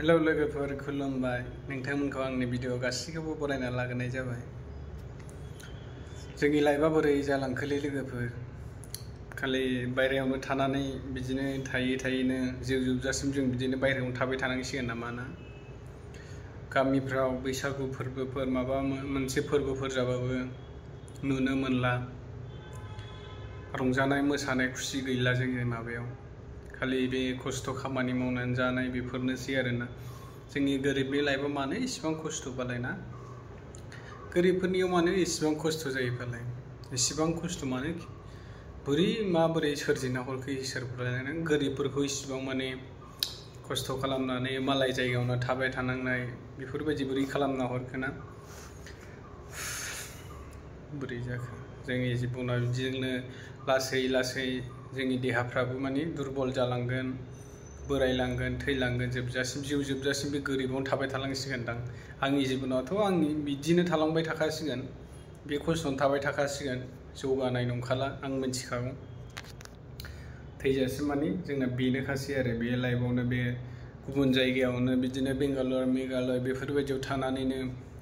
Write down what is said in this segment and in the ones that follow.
Hello लोगोफोर खुलुमबाय नोंथांमोनखौ आंनि भिडिअ गासिखौबो बरायना लागोनाय जाबाय। जोंनि लाइफआ बोरै जालांखोलै लोगोफोर, खालि बायरायावनो थानानै बिदिनो थायैनो जिउ जोबजासिम जों बिदिनो बायरायावनो थाबाय थानांसिगोन नामा ना? गामिफ्राव बैसागु फोरबोफोर माबा मोनसे फोरबोफोर जाबाबो नुनो मोनला, रंजानाय मोसानाय खुसि गैला जोंनि माबायाव। खालि बे खस्थ' खामानि मावनानै जानाय बेफोरनोसै आरोना। जोंनि गोरिबनि लाइफआव मानो इसिबां खस्थ' बालाय ना? गोरिबफोरनियाव मानो इसिबां खस्थ' जायो फालाय? इसिबां खस्थ' मानो माबोरै सोरजिना हरखो इसोरफोरा? नों गोरिबफोरखौ इसिबां माने खस्थ' खालामनानै मालाय जायगायावनो थाबाय थानांनाय बेफोरबायदि बोरै खालामना हरखो ना? बोरै जाखो? जोंनि जिबना बिदिनो लासै जोंनि देहाफ्राबो माने दुरबल जालांगोन, बोरायलांगोन, थैलांगोन, जिउ जोबजासिम बे गोरिबावनो थाबाय थालांसिगोनदां। आंनि जिबनावथ' आंनि बिदिनो थालांबाय थाखासिगोन, बे खस्थ'आवनो थाबाय थाखासिगोन, जौगानाय नंखाला आं मिथिखागौ। थैजासिम माने जोंना बेनोखासै आरो बे लाइफआवनो, बे गुबुन जायगायावनो बिदिनो बेंगालर मेघालय बेफोरबायदियाव थानानैनो,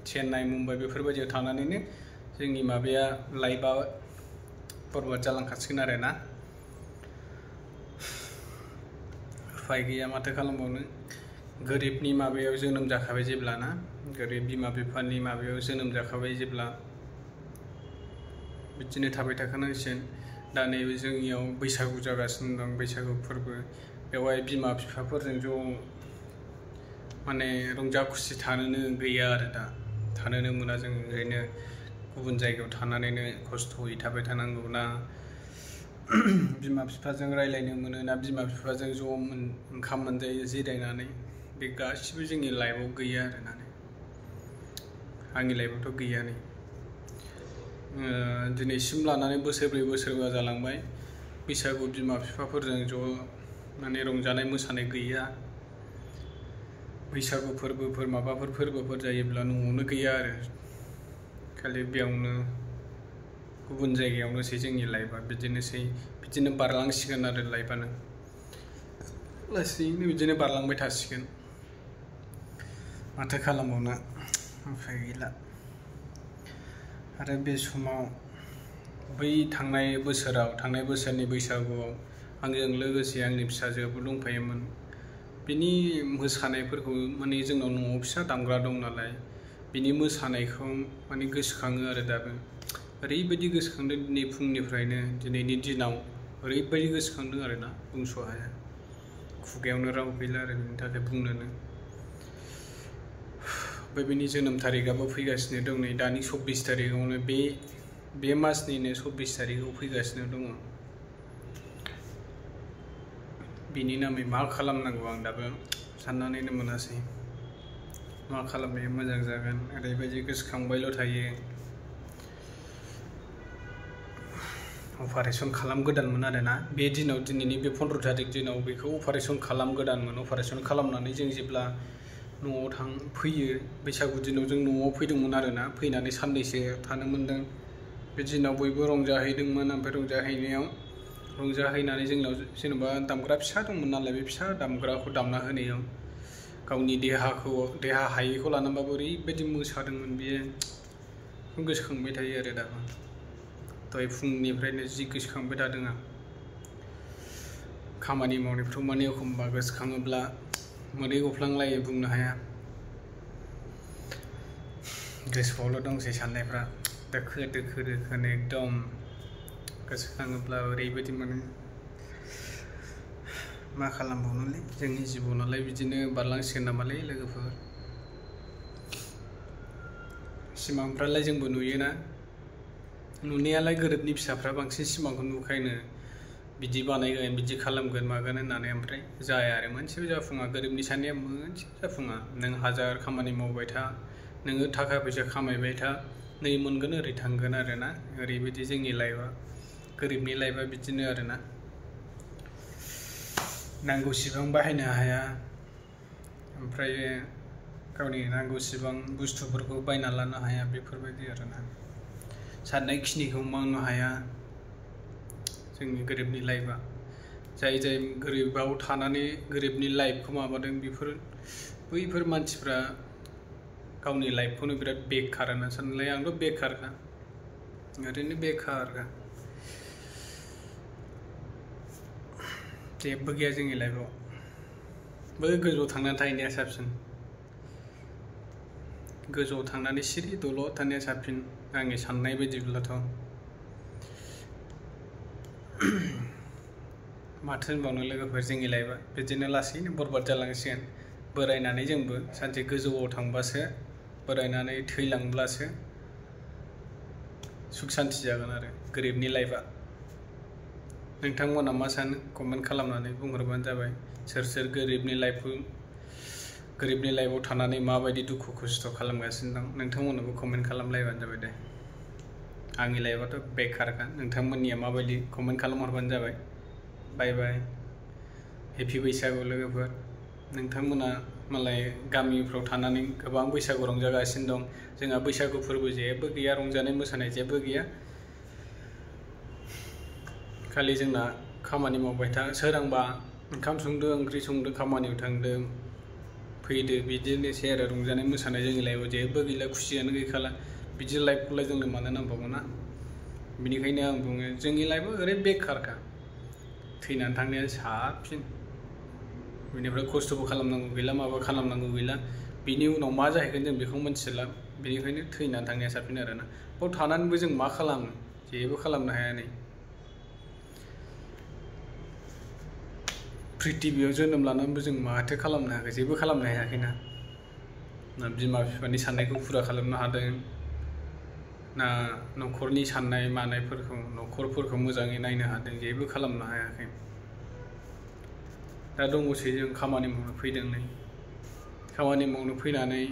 चेन्नाइ मुम्बाइ बेफोरबायदियाव थानानैनो जोंनि माबाया लाइफआ बरबाद जालांखासिगोन आरो ना। उफाय गैया, माथो खालामबावनो। गोरिबनि माबायाव जोनोम जाखाबाय जेब्ला ना, गोरिब बिमा बिफानि माबायाव जोनोम जाखाबाय जेब्ला, बिदिनो थाबाय थाखानांसिगोन। दा नैबे जोंनियाव बैसागु जागासिनो दं, बैसागु फोरबो। बेवहाय बिमा बिफाफोरजों ज' माने रंजा खुसि थानोनो गैया आरो दा, थानोनो मोना जों। ओरैनो गुबुन जायगायाव थानानैनो खस्थ'यै थाबाय थानांगौ ना, बिमा बिफाजों रायलायनो मोनो ना, बिमा बिफाजों ज' ओंखाम मोनजायो जिरायनानै, बे गासिबो जोंनि लाइफआव गैया आरोना। आंनि लाइफआवथ' गैया नै। दिनैसिम लानानै बोसोरब्रै बोसोरबा जालांबाय, बैसागु बिमा बिफाफोरजों ज' माने रंजानाय मोसानाय गैया। बैसागु फोरबोफोर माबाफोर फोरबोफोर जायोब्ला न'आवनो गैया आरो, खालि बेयावनो गुबुन जायगायावनोसै जोंनि लाइफआ। बिदिनो बारलांसिगोन आरो लाइफआनो लासैनो बिदिनो बारलांबाय थासिगोन। माथो खालामबावनो, उफाय गैला। आरो बे समाव बै थांनाय बोसोरनि बैसागुआव आंजों लोगोसे आंनि फिसाजोआबो दंफायोमोन। बिनि मोसानायफोरखौ माने जोंनाव न'आव फिसा दामग्रा दं नालाय, बिनि मोसानायखौ माने गोसोखाङो आरो दाबो। ओरैबायदि गोसोखांदों दिनै फुंनिफ्रायनो, दिनैनि दिनाव ओरैबायदि गोसोखांदों आरोना, बुंस' हाया। खुगायावनो राव गैला आरो बेनि थाखाय बुंनोनो। ओमफ्राय बेनि जोनोम थारिखआबो फैगासिनो दं नै, दानि 24 तारिखआवनो, बे मासनिनो 24 तारिखआव फैगासिनो दङ। बिनि नामै मा खालामनांगौ आं दाबो साननानैनो मोनासै। मा खालामनाया मोजां जागोन, ओरैबायदि गोसोखांबायल' थायो। अपारेसन खालामगोदानमोन आरोना बे दिनाव, दिनैनि बे 15 तारिख दिनाव बेखौ अपारेसन खालामगोदानमोन। अपारेसन खालामनानै जों जेब्ला न'आव फैयो, बैसागु दिनाव जों न'आव फैदोंमोन आरोना, फैनानै साननैसो थानो मोनदों। बे दिनाव बयबो रंजाहैदोंमोन। ओमफ्राय रंजाहैनानै जोंनाव जेनेबा दामग्रा फिसा दंमोन नालाय, बे फिसा दामग्राखौ दामना होनायाव गावनि देहा हायैखौ लानानैबाबो ओरैबायदि मोसादोंमोन बियो, बेखौ गोसोखांबाय थायो आरो दाबो। दहाय फुंनिफ्रायनो जि गोसोखांबाय थादों आं। खामानि मावनायफ्राव माने एखमबा गोसोखाङोब्ला मोदै गफ्लांलायो, बुंनो हाया। गोसोआवल' दंसै साननायफ्रा दोखो दोखोनो एकदम गोसोखाङोब्ला ओरैबायदि मोनो। मा खालामबावनोलै, जोंनि जिबनालाय बिदिनो बारलांसिगोन नामालै लोगोफोर। सिमांफ्रालाय जोंबो नुयोना, नुनायालाय गोरिबनि फिसाफ्रा बांसिन सिमांखौ नुखायोनो, बिदि बानायगोन, बिदि खालामगोन मागोन होननानै। ओमफ्राय जाया आरो मोनसेबो जाफुङा। गोरिबनि साननाया मोनसेबो जाफुङा। नों हाजार खामानि मावबाय था, नोङो थाखा फैसा खामायबाय था, नै मोनगोन ओरै थांगोन आरोना। ओरैबायदि जोंनि लाइफआ, गोरिबनि लाइफआ बिदिनो आरोना। नांगौसिबां बाहायनो हाया, ओमफ्राय गावनि नांगौसिबां बुस्थुफोरखौ बायना लानो हाया, बेफोरबायदि आरोना। साननायखिनिखौ मावनो हाया जोंनि गोरिबनि लाइफआ। जाय गोरिबाव थानानै गोरिबनि लाइफखौ माबादों, बैफोर मानसिफ्रा गावनि लाइफखौनो बिराद बेखार होनना सानलाय आंथ' बेखारखा ओरैनो बेखारखा जेबो गैया जोंनि लाइफआव बै गोजौआव थांनानै थाहैनाया साबसिन गोजौआव थांनानै सिरि दल' थानाया साबसिन आंनि साननाय बायदिब्लाथ' माथो होनबावनो लोगोफोर जोंनि लाइफआ बिदिनो लासैनो बरबाद जालांसिगोन बोरायनानै जोंबो सानसे गोजौआव थांबासो बोरायनानै थैलांब्लासो सुख सान्ति जागोन आरो गोरिबनि लाइफआ नोंथांमोना मा सानो कमेन्ट खालामनानै बुंहरबानो जाबाय सोर सोर गोरिबनि लाइफआव थानानै माबायदि दुखु खस्थ' खालामगासिनो दं नोंथांमोननोबो कमेन्ट खालामलायबानो जाबाय दे आंनि लाइफआथ' बेखारखा नोंथांमोननिया माबायदि कमेन्ट खालामहरबानो जाबाय बाय बाय हेपि बैसागु लोगोफोर नोंथांमोना मालाय गामिफ्राव थानानै गोबां बैसागु रंजागासिनो दं जोंहा बैसागु फोरबो जेबो गैया रंजानाय मोसानाय जेबो गैया खालि जोंना खामानि मावबाय था सोरांबा ओंखाम संदो ओंख्रि संदो खामानियाव थांदो फैदो बिदिनोसै आरो रंजानाय मोसानाय जोंनि लाइफआव जेबो गैला खुसियानो गैखाला बिदि लाइफखौलाय जोंनो मानो नांबावगौ ना बिनिखायनो आं बुङो जोंनि लाइफआ ओरैनो बेखारखा थैनानै थांनाया साबसिन बेनिफ्राय खस्थ'बो खालामनांगौ गैला माबा खालामनांगौ गैला बिनि उनाव मा जाहैगोन जों बेखौ मिथिला बेनिखायनो थैनानै थांनाया साबसिन आरोना बाव थानानैबो जों मा खालामो जेबो खालामनो हाया नै प्रिथिबियाव जोनोम लानानैबो जों माथो खालामनो हायाखै जेबो खालामनो हायाखैना ना बिमा बिफानि साननायखौ फुरा खालामनो हादों ना न'खरनि साननाय मानायफोरखौ न'खरफोरखौ मोजाङै नायनो हादों जेबो खालामनो हायाखै दा दङसै जों खामानि मावनो फैदों नै खामानि मावनो फैनानै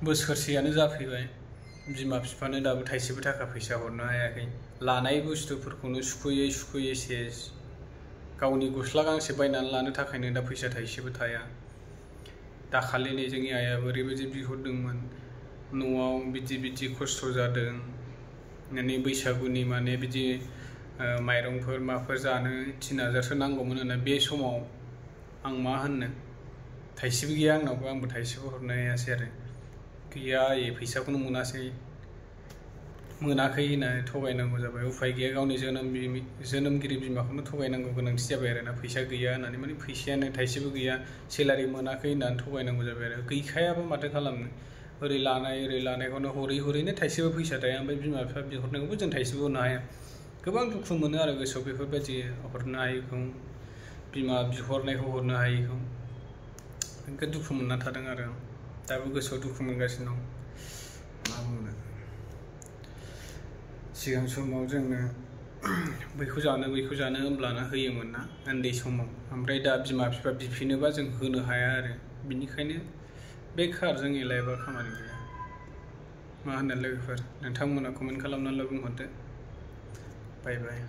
बोसोरसेयानो जाफैबाय बिमा बिफानो दाबो थाइसेबो थाखा फैसा हरनो हायाखै लानाय बुस्थुफोरखौनो सुखुयै सेस गावनि गस्ला गांसे बायनानै लानो थाखायनो दा फैसा थाइसेबो थाया दाखालि नै जोंनि आइयाबो ओरैबायदि बिहरदोंमोन न'आव बिदि खस्थ' जादों माने बैसागुनि माने बिदि माइरंफोर माफोर जानो 3000सो नांगौमोन होनना बे समाव आं मा होननो थाइसेबो गैया आंनावबो आंबो थाइसेबो हरनो हायासै आरो गैया फैसाखौनो मोनाखै होननानै थगायनांगौ जाबाय उफाय गैया गावनि जोनोमगिरि बिमाखौनो थगायनांगौ गोनांथि जाबाय आरोना फैसा गैया होननानै माने फैसायानो थाइसेबो गैया सेलारि मोनाखै होननानै थगायनांगौ जाबाय आरो गैखायाबो माथो खालामनो ओरै लानायखौनो हरैनो थाइसेबो फैसा थाया ओमफ्राय बिमा बिफा बिहरनायखौबो जों थाइसेबो होनो हाया गोबां दुखु मोनो आरो गोसोआव बेफोरबायदि हरनो हायैखौ बिमा बिहरनायखौ हरनो हायैखौ दुखु मोनना थादों आरो दाबो गोसोआव दुखु मोनगासिनो दं मा बुंनो सिगां समाव जोंनो बैखौ जानो होमब्लाना होयोमोन ना उन्दै समाव ओमफ्राय दा बिमा बिफा बिफिनोबा जों होनो हाया आरो बिनिखायनो बेखार जोंनि लाइफआ खामानि गैया मा होनो लोगोफोर नोंथांमोना कमेन्ट खालामनानैल' बुंहरदो बाय बाय